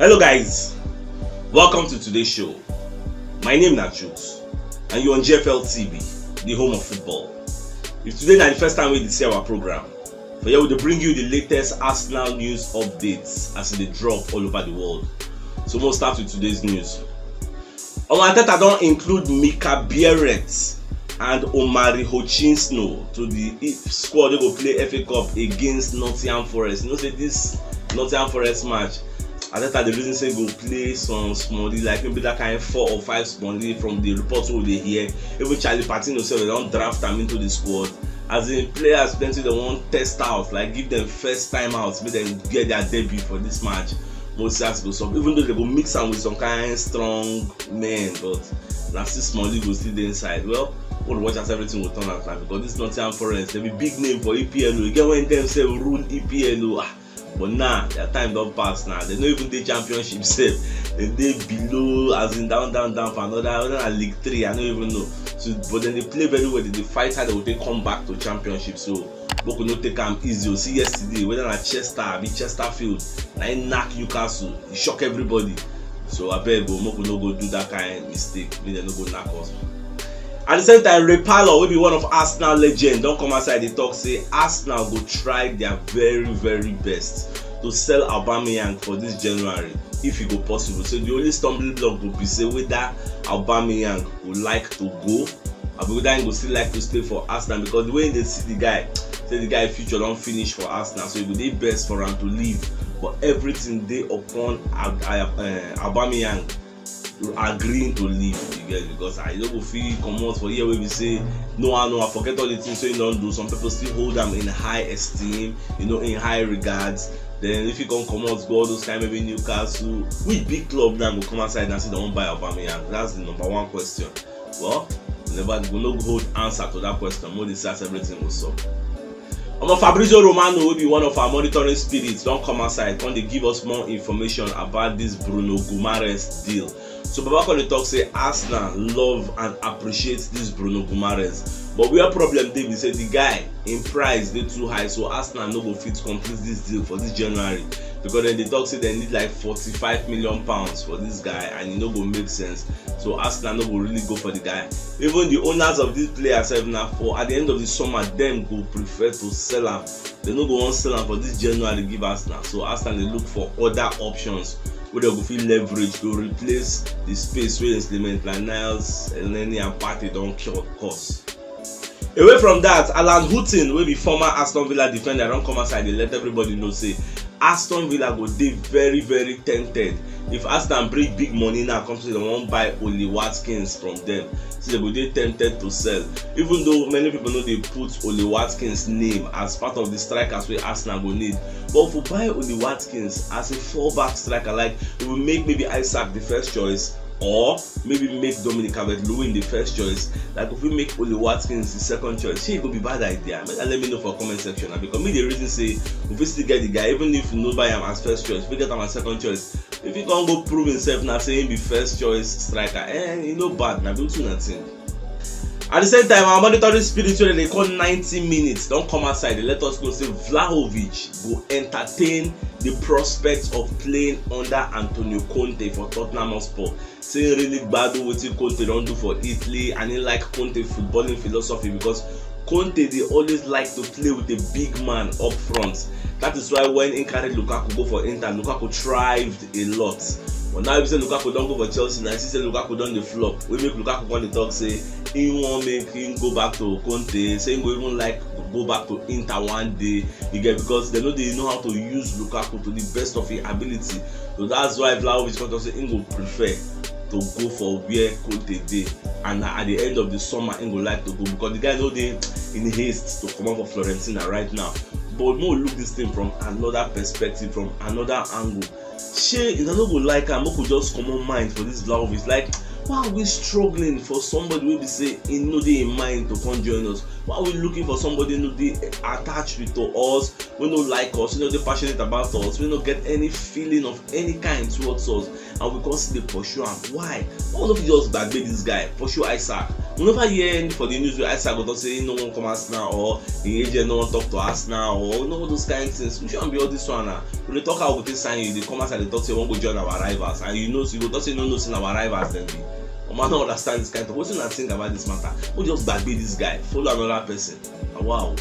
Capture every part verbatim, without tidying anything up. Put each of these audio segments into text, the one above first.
Hello guys, welcome to today's show. My name na Chooks and you're on G F L T V, the home of football. If today na the first time wey you dey see our program, for here we dey bring you the latest Arsenal news updates as e dey drop all over the world. So we'll start with today's news. Omo, Arteta don include Mika Biereth and Omari Hutchinson to the squad wey go play F A Cup against Nottingham Forest. You know say this Nottingham Forest match, Arteta dey reason say go play some smallie, like maybe that kind four or five smallie from the reports wey we dey hear. Even Charlie Patino sef, dem don draft am into the squad. As in, players plenty dey wan test out, like give dem first time out, make dem get their debut for this match. Moses go sub, even though dem go mix am with some kind strong men, but na still smallie go still dey inside. Well, we'll watch as everything go turn out now, because this Nottingham Forest, dem be big name for E P L o. E get when dem sef rule E P L o. Ah, but now their time don pass now. Dem no even dey championship sef. Dem dey below, as in down, down, down for another, another league three. I no even know. So, but dem dey play very well. Dem dey fight hard. Dem go take come back to championship. So make we no take am easy o. See yesterday, whether na Chester abi Chesterfield, na im knack Newcastle. E shock everybody. So abeg o, make we no go do that kind mistake. Make dem no go knack us. At the same time, Ray Parlour, wey be one of Arsenal legend, don come outside dey talk say Arsenal go try their very, very best to sell Aubameyang for this January if e go possible. So the only stumbling block go be say whether Aubameyang go like to go, abi whether he go still like to stay for Arsenal, because the way they see the guy, say the guy future don finish for Arsenal, so e go dey best for am to leave. But everything dey upon Ab- Ab- eh, Aubameyang agreeing to leave, you get, because I no go fit comot for here wey be say no, I no, I forget all the things wey he don do. Some people still hold am in high esteem, you know, in high regards. Then if he come comot go all those kind, maybe Newcastle, which big club now go come outside and say dem wan buy Aubameyang? That's the number one question. Well, we never, we no go hold answer to that question. Make we dey see as everything go sup. Omo, Fabrizio Romano, wey be one of our monitoring spirits, don come outside come dey give us more information about this Bruno Guimaraes deal. So Baba come dey talk say Arsenal love and appreciate this Bruno Guimaraes, but where problem dey be say the guy, im price dey too high, so Arsenal no go fit complete this deal for this January, because dem dey talk say dem need like forty-five million pounds for this guy, and e no go make sense. So Arsenal no go really go for the guy. Even the owners of this player sef, na for at the end of the summer dem go prefer to sell am. Dem no go wan sell am for this January give Arsenal. So Arsenal dey look for other options wey dem go fit leverage to replace the space wey Clement Leniels, Elneny and Partey don cause. Away from that, Alan Hutton, wey be former Aston Villa defender, don come outside dey let everybody know say Aston Villa go dey very, very tempted if Arsenal bring big money now come say dem wan buy Ollie Watkins from dem. Say dem go dey tempted to sell, even though many people no dey put Ollie Watkins name as part of the strikers wey Arsenal go need. But if we buy Ollie Watkins as a fullback striker, like, we will make maybe Isak the first choice, or maybe make Dominic Calvert-Lewin the first choice, like, if we make Ollie Watkins the second choice, shey e go be bad idea? Make una let me know for comment section, na because me dey reason say we fit still get the guy, even if we no buy am as first choice, we get am as second choice. If he come go prove himself now say he be first choice striker, eh, e no bad, na beauty na thing. At the same time, our monitoring spirit wey dem dey call ninety minutes don come outside dey let us know say Vlahovic go entertain the prospect of playing under Antonio Conte for Tottenham Hotspur. Say he really gbadun wetin Conte don do for Italy, and he like Conte footballing philosophy because Conte dey always like to play with a big man up front. That is why when he carry Lukaku go for Inter, Lukaku thrived a lot. But now if you say Lukaku don go for Chelsea, now you see say Lukaku don dey flop. Wey make Lukaku come dey talk say he wan make him go back to Conte, say he go even like go back to Inter one day. You get, because dem no dey know how to use Lukaku to the best of his ability. So that's why Vlahovic come talk say he go prefer to go for where Conte dey, and na at the end of the summer he go like to go, because the guy no dey in haste to comot for Fiorentina right now. But make we look this thing from another perspective, from another angle. Shey una no go like am make we just comot mind for this Vlahovic? Like, why are we struggling for somebody wey be say he no dey in mind to come join us? Why are we looking for somebody no dey attached with to us? wey no like us, wey no dey passionate about us, wey no get any feeling of any kind towards us, and we come still dey pursue am. Why? Why we no fit just gbagbe this guy, pursue Isaac? We never hear any for the news wey Isaac go talk say he no wan come Arsenal, or him agent no wan talk to Arsenal, or you know, all those kind things. Which one be all this one now? We dey talk how we take sign you, you dey come outside dey talk say you wan go join our rivals, and you know, you go talk say you no know say na our rivals dem be. Omo, I no understand this kind of, wetin una think about this matter? We just gbagbe this guy, follow another person. Wow.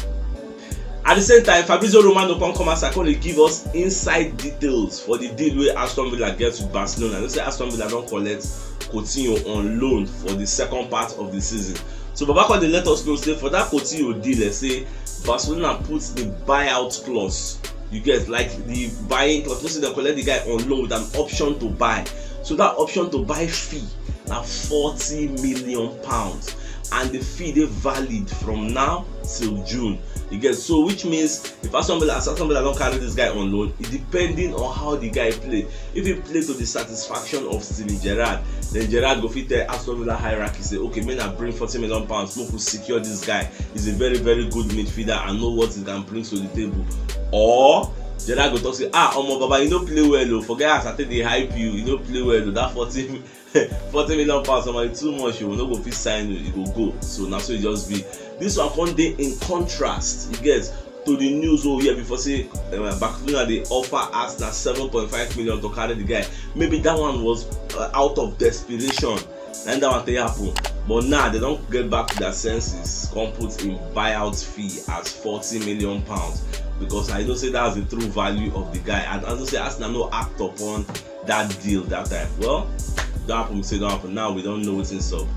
At the same time, Fabrizio Romano come come outside come dey give us inside details for the deal wey Aston Villa get with Barcelona. You know say Aston Villa don collect Coutinho on loan for the second part of the season. So Baba come dey let us know say for that Coutinho deal, eh, say Barcelona put the buyout clause. You get, like, the buying clause. You know say dem collect the guy on loan with an option to buy. So that option to buy fee na forty million pounds, and the fee dey valid from now till June. You get, so which means if Aston Villa, as Aston Villa don carry this guy on loan, e depending on how the guy play. If he play to the satisfaction of Steven Gerrard, then Gerrard go fit tell Aston Villa hierarchy say, okay, make una bring forty million pounds, make we secure this guy. He's a very, very good midfielder and know what he can bring to the table. Or Gerrard go talk say, ah, omo, Baba, you no play well o. Forget as I take dey hype you, you no play well o. That forty, forty million pounds, omo, e too much o. We no go fit sign you, you go go. So na so e just be. This one come dey in contrast, you get, to the news wey we hear before say, uh, Barcelona dey offer Arsenal seven point five million to carry the guy. Maybe that one was, uh, out of desperation. Na that one take happen. But now they don get back to their senses, come put in buyout fee as forty million pounds, because I know say that's the true value of the guy, and I know say Arsenal no act upon that deal that time. Well, don't happen, say don't happen. Now we don't know what's in sub.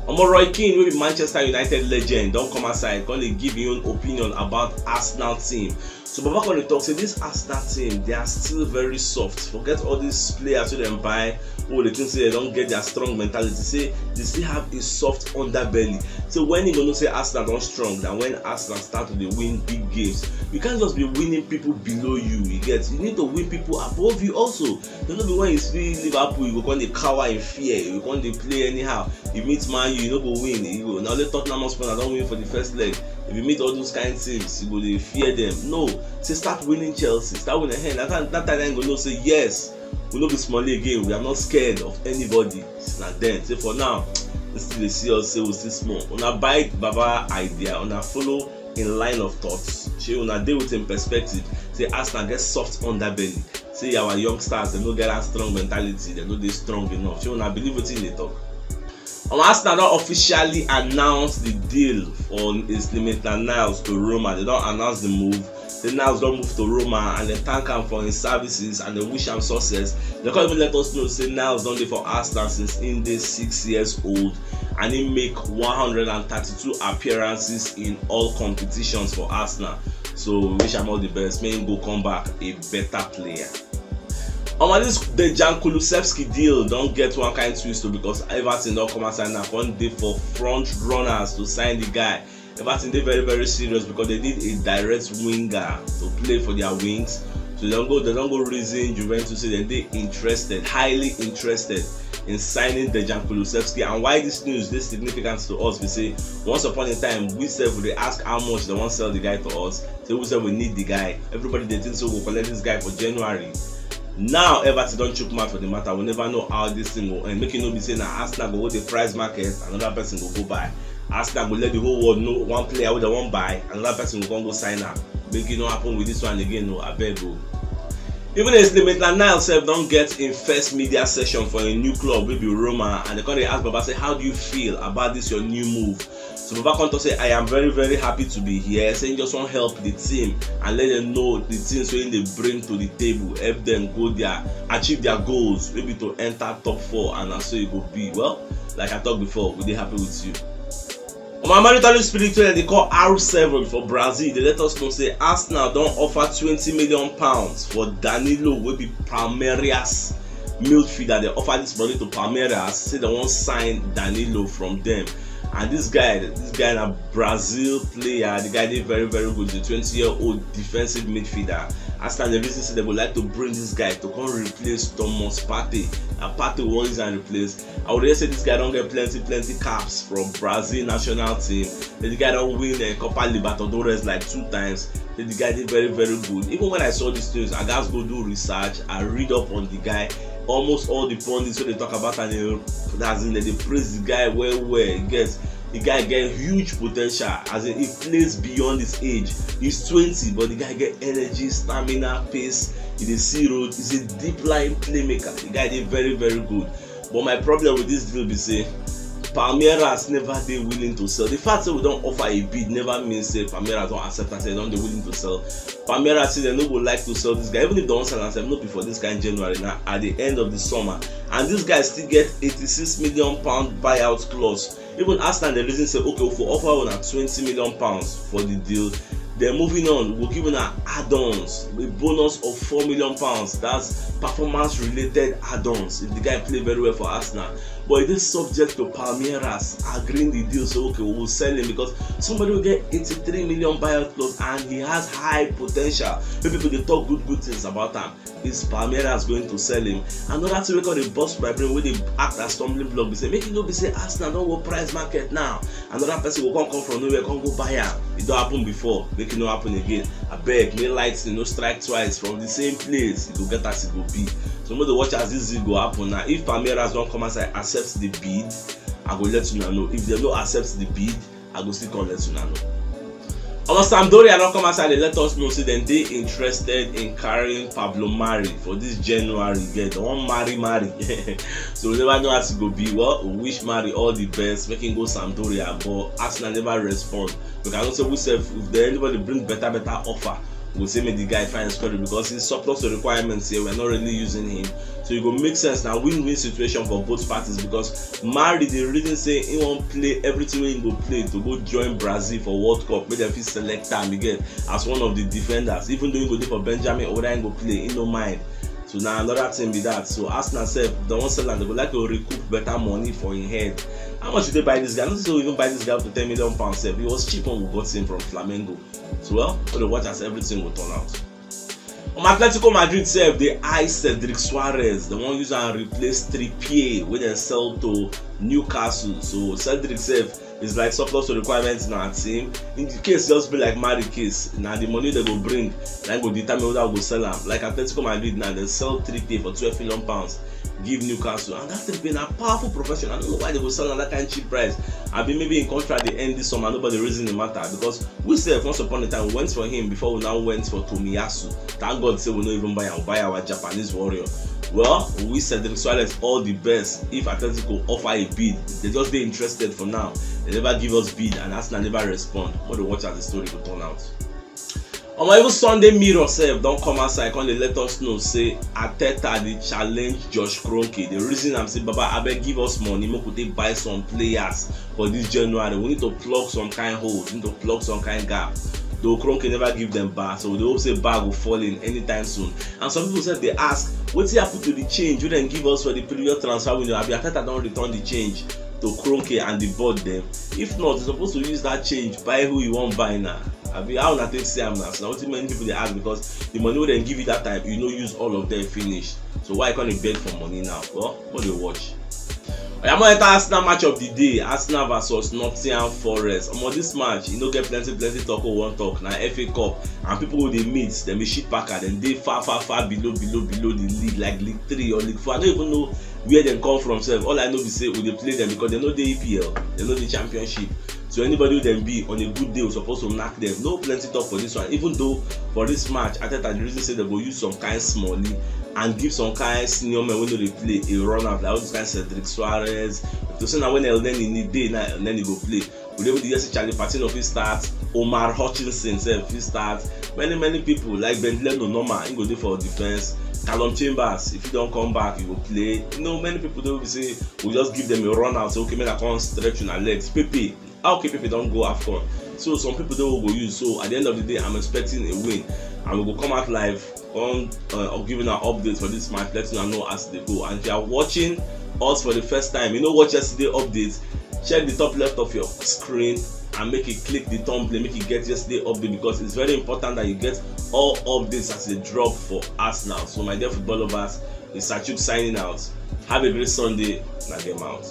Omo, Roy Keane, wey be Manchester United legend, don come outside, come dey give him own opinion about Arsenal team. So Baba come dey talk say this Arsenal team, they are still very soft. Forget all these players wey dem buy, who dey think say they don get their strong mentality. Say they still have a soft underbelly. So when you go know say Arsenal don strong, than when Arsenal start to dey win big games. You can't just be winning people below you. You get, you need to win people above you also. You no be when you see Liverpool, you go come dey cower in fear. You go come dey play anyhow. You meet Man U, you no go win. You go, na only Tottenham Hotspur na don win for the first leg. If you meet all those kind teams, you go dey fear them. No, say start winning Chelsea, start winning. Hey, that time, that time you go know say yes, we no be small again. We are not scared of anybody. Since na then, say for now, they still dey see us say we still small. Una buy Baba idea, una follow in line of thoughts. Shey una dey with him perspective? Say Arsenal get soft underbelly. Say our youngsters, they no get that strong mentality, they no dey strong enough. Shey una believe wetin they talk? Um, Arsenal don officially announce the deal for Maitland-Niles to Roma. They don announce the move. Say Niles don move to Roma, and they thank am for him services and they wish am success. They come even let us know say Niles don dey for Arsenal since he dey six years old, and he make one hundred and thirty-two appearances in all competitions for Arsenal. So we wish am all the best. May he go come back a better player. Omo, this Dejan Kulusevski deal don get one kind twist o, because Everton don come outside now, come dey for front runners to sign the guy. Everton dey very, very serious because they need a direct winger to play for their wings. So they don go, they don go reason Juventus say they dey interested, highly interested in signing Dejan Kulusevski. And why this news dey significant to us be say, once upon a time, we sef we dey ask how much they wan sell the guy to us. Say we sef we need the guy. Everybody dey think say we go collect this guy for January. Now Everton don chook mouth for the matter. We never know how this thing go end. Make e no be say na Arsenal go hold the price market, another person go go buy. Arsenal go let the whole world know one player wey they wan buy, another person go come go sign am. Make e no happen with this one again o, abeg o. Even as Maitland-Niles sef don get him first media session for a new club wey be Roma, and they come dey ask Baba say, how do you feel about this your new move? So Baba come talk say, I am very, very happy to be here. Say he just wan help the team and let them know the things wey they bring to the table, help them go their, achieve their goals, maybe to enter top four, and na so e go be. Well, like I talk before, we dey happy with you. On my marital spirit wey they call R seven for Brazil, they let us know say Arsenal don offer twenty million pounds for Danilo, wey be Palmeiras midfielder. They offer this money to Palmeiras, say they wan sign Danilo from them. And this guy, this guy na Brazil player. The guy dey very, very good. The twenty-year-old defensive midfielder. Arsenal, the reason say they would like to bring this guy to come replace Thomas Partey. And Partey wan use and replace. I would say this guy don get plenty, plenty caps from Brazil national team. The guy don win a Copa Libertadores like two times. Say the guy dey very, very good. Even when I saw this news, I gats go do research. I read up on the guy. Almost all the pundits wey dey talk about am, they, as in, they dey praise the guy well, well. You get, the guy get huge potential. As in, he plays beyond his age. He's twenty, but the guy get energy, stamina, pace. He dey see road. He's a deep line playmaker. The guy dey very, very good. But my problem with this deal be say Palmeiras never dey willing to sell. The fact say we don offer a bid never mean say Palmeiras don accept and say they don dey willing to sell. Palmeiras say they no go like to sell this guy, even if they wan sell am sef, no be for this kind January, na at the end of the summer. And this guy still get eighty-six million pound buyout clause. Even Arsenal dey reason say, okay, we for offer una twenty million pounds for the deal. Then moving on, we go give una add-ons, a bonus of four million pounds. That's performance-related add-ons if the guy play very well for Arsenal. But it is subject to Palmeiras agreeing the deal. So, okay, we will sell him because somebody will get eighty-three million buyout clause and he has high potential. Wey people dey talk good, good things about am. Is Palmeiras going to sell him? Another thing wey come dey burst my brain, wey dey act as stumbling block, be say make e no be say Arsenal don go price market now. Another person go come, come from nowhere, come go buy am. E don happen before, make e no happen again. Abeg, make lightning no strike twice from the same place. E go get as e go be. So make dey watch as this thing go happen now. If Palmeiras don come outside accept the bid, I go let una know. If dem no accept the bid, I go still come let una know. Omo, Sampdoria don come outside dey let us know say dem dey interested in carrying Pablo Mari for this January. Yeah, dem wan marry Mari. So we never know as e go be. Well, we wish Mari all the best, make him go Sampdoria, but Arsenal never respond. We can also, we sef, if there anybody bring better, better offer, we say make the guy find squad, because he's surplus to requirements here. We're not really using him. So e go make sense now, win-win situation for both parties, because Mari dey reason say he wan play everything wey he go play to go join Brazil for World Cup, make dem fit select am again as one of the defenders, even though he go dey for Benjamin or whether he go play, he no mind. So na another thing be that. So Arsenal sef, dem wan sell am, dem go like to recoup better money for him head. How much you dey buy this guy? I no think say we even buy this guy up to ten million pounds sef. He was cheap when we got him from Flamengo. So, well, we dey watch as everything go turn out. Um, Atletico Madrid sef dey eye Cedric Soares. Dem wan use am replace Trippier wey dem sell to Newcastle. So Cedric sef is like surplus to requirements in our team. In the case just be like Mari case, na the money dem go bring na go determine whether we go sell am. Like Atletico Madrid now, dem sell Trippier for twelve million pounds give Newcastle, and that Trippier na powerful professional. I don't know why dem go sell am that kind cheap price. Abi maybe him contract dey end this summer, nobody reason the matter, because we sef once upon a time we went for him before we now went for Tomiyasu. Thank God say we no even buy am, we buy our Japanese warrior. Well, we wish Cedric Soares all the best. If Atletico offer a bid, dem just dey interested for now. Dem never give us bid and Arsenal never respond. Make dey watch as the story go turn out. Omo, even Sunday Mirror sef don come outside, come dey let us know say Arteta dey challenge Josh Kroenke. Dey reason am say, Baba, abeg give us money make we take buy some players for this January. We need to plug some kind holes, we need to plug some kind gap. Though Kroenke never give dem bar, so we dey hope say bar go fall in anytime soon. And some people sef dey ask, wetin happen to the change wey dem give us for the previous transfer window? Abi Arteta don return the change to Kroenke and the board dem? If not, you suppose to use that change buy who you wan buy now. Abi how una take see am now? So na wetin many people dey ask, because the money wey dem give you that time, you no use all of them finish. So why you come dey beg for money now? Well, make dey watch. Oya, mo enter Arsenal match of the day. Arsenal versus Nottingham Forest. Omo, this match, e no get plenty, plenty talk wey we wan talk. Na F A Cup, and people wey dey meet, dem be shit packer. Dem dey far, far, far below, below, below the league, like League Three or League Four. I no even know where dem come from sef. All I know be say we dey play dem because dem no dey E P L, dem no dey Championship. So anybody wey dem be, on a good day, we suppose to knack dem. No plenty talk for this one. Even though for this match, Arteta dey reason say dem go use some kind smallie and give some kind senior men wey no dey play a run out, like all those kind Cedric Soares. To say na when Elneny need dey, na Elneny go play. We dey even dey hear say Charlie Patino fit start, Omar Hutchinson sef fit start. Many, many people like Ben Leno, normal, he go dey for defense. Calum Chambers, if he don come back, he go play. You know, many people dey be say we just give them a run out, say, okay, make I come stretch una legs. Pepe, how, okay, Pepe don go AFCON. So some people dey we go use. So at the end of the day, I'm expecting a win, and we go come out live on, uh, of giving our updates for this match, letting you know as they go. And if you are watching us for the first time, you know, watch yesterday update, check the top left of your screen and make you click the thumbnail, make you get yesterday update, because it's very important that you get all updates as they drop for Arsenal. So my dear football lovers, it's Sachuk signing out. Have a great Sunday. Na game out.